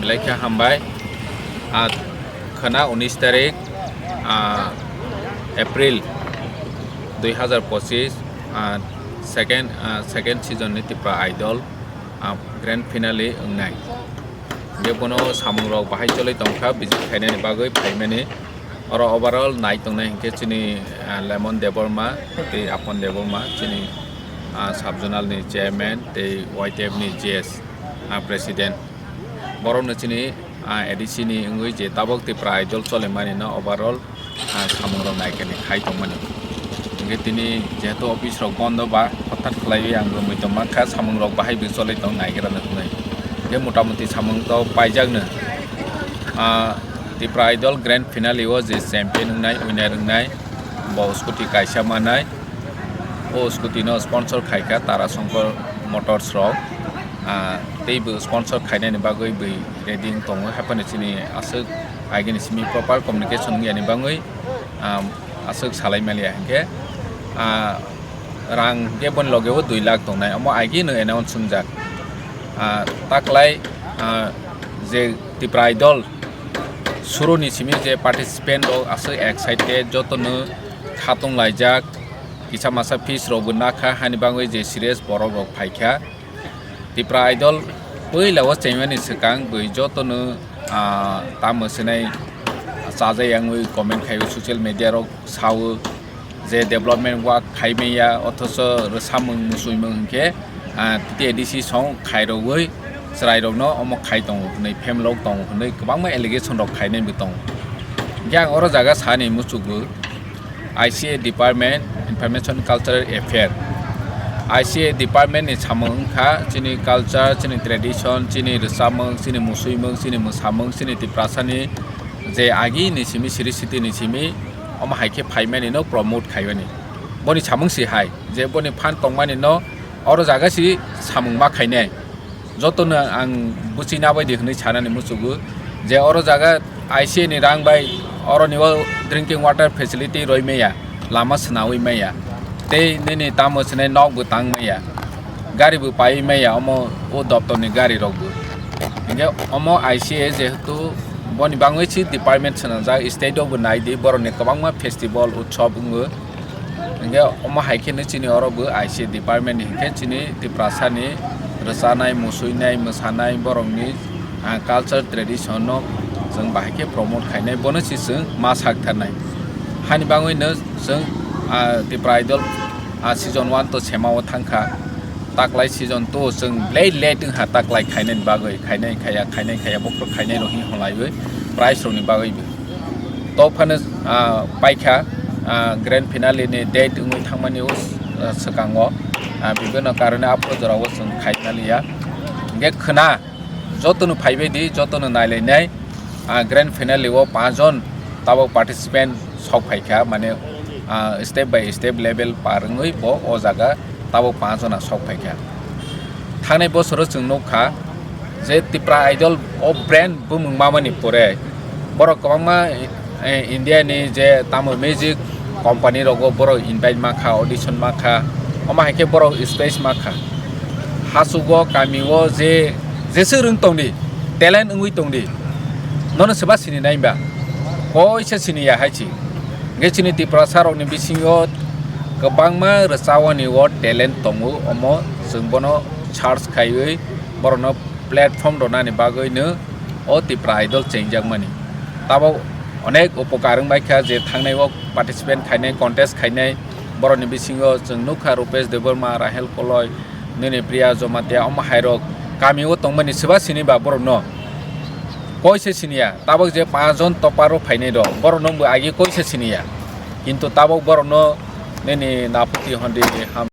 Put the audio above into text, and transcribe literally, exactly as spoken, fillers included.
Lekha hambai. Ah, khwna unis tarik, ah, April dui hazar pochis, ah, second, ah, second season ni Tipra Idol, ah, grand finale wngnai. Je bono samung rok bahai choli tongkha, visit khainani bagwi phaimani. Oro overall nai tongnai hinkhe chini, ah, Lemon Debbarma tei Apon Debbarma, chini, ah, sub-zonal ni chairman tei Y T F ni G S, ah, president. Borokno chini, ah, A D C ni wngwi je tabok Tipra Idol cholimani no overall, ah, samung rok naikani khai tongmani. Hinkhe tini jehetu office rok bondo ba hothat khlaiwi ang bo muitom mankha, samung rok bahai bo choli tong naigra no hwnwi. Hinkhe mota moti samung to paijakno. Ah, Tipra Idol grand finale o je champion wngnai, winner wngnai, bo scooty kaisa manai. O scooty no sponsor khaikha Tara Shankar Motors rok. Ah, tei bo sponsor khainani bagwi bo ready wng tongo, haphano chini aswk agini simi proper communication wngya ni bagwi, ah, aswk salai maliya hinkhe, ah, rang khe boni loge o dui lakh tongnai, omo agino announce wngjak. Ah, taklai, ah, je Tipra Idol suru ni simi je participant rok aswk excited, jotono khatung laijak, kisa masa fees rok bo nakha, hani bagwi je serious borok rok phaikha. Tipra Idol puila o chaimani swkang bwi jotono, ah, tamo swnai chajai yangwi comment khaio, social media rok sao je development work khai manya, othocho rwsamung musuimung hinkhe, ah, T T A D C song khairogwi chwrairokno omo khai tongo hwnwi, phem lok tongo hwnwi kwbangma allegation rok khainai bo tongo. Hinkhe ang oro jaga sani muchukgo, I C A department, Information Cultural Affair, I C A department ni samung wngkha chini culture, chini tradition, chini rwchapmung, chini musuimung, chini mwsamung, chini Tiprasani je agi ni simi, siri siti ni simi, omo hai khe phaimani no promote khaimani. Boni samung si hai je boni phan tongmani no oro jaga si samung ma khainai. Jotono ang bwchwi nabaidi hwnwi sanani muchugo je oro jaga I C A ni rang bai oroni o drinking water facility roi maya, lama swnawi maya, tei nini tamo swnai nok bo tang maya, gari bo paiwi maya, omo o doptor ni gari rok bo. Hinkhe omo I C A jehetu boni bangwi si department swnamjak, state o bo naidi, borok ni kwbangma festival utsob wngo. Hinkhe omo hai khe no chini oro bo I C A department ni hinkhe chini Tiprasa ni rwchanai, musuinai, mwsanai, borok ni, ah, culture tradition no chwng bahai khe promote khainai, bono se chwng ma sak tharnai. Hani bangwi no chwng, ah, Tipra Idol, ah, season one to sema o thangkha, taklai season two chwng belai late wngkha taklai khainani bagwi, khainai khaya, khainai khaya, bokhorok khainai rok hinwi holaiwi prize rok ni bagwi bo. To phano, ah, paikha, ah, grand finale ni date wngwi thangmani o, ah, swkango, ah, bibinno karone aphuru jorao chwng khai maliya. Hinkhe khwna jotono phaibaidi, jotono nailainai, ah, grand finale o panch jon tabok participant sok phaikha, mane, ah, step by step level par wngwi bo o jaga tabok panch jona sok phaikha. Thangnai bosoro chwng nukha je Tipra Idol o brand bumung mamani pore borok kwbangma, eh, India ni je tamo music company rogo borok invite mankha, audition mankha, omo hai khe borok stage mankha. Hasugo kami o je jeswk rwng tongdi, talent wngwi tongdi, nono swba sini nai ba? Koisa sini ya hai si. Hingke chini Tiprasa rokni bisingo kwbangma rwchawani o talent tongo, omo chwng bono search khaiwi borokno platform rwnani bagwino o Tipra Idol chengjakmani. Tabok onek upokar wngbaikha je thangnai o participant khainai, contest khainai, borokni bisingo chwng nukha Rupesh Debbarma, Rahel Koloi, nini Priya Jamatia, omo hairok kami o tongmani swba sini ba borokno? Koise siniya, tabok je panch jon topper o phainai rok, borokno bo agi koise siniya, kintu tabok borokno nini naputi hondi ham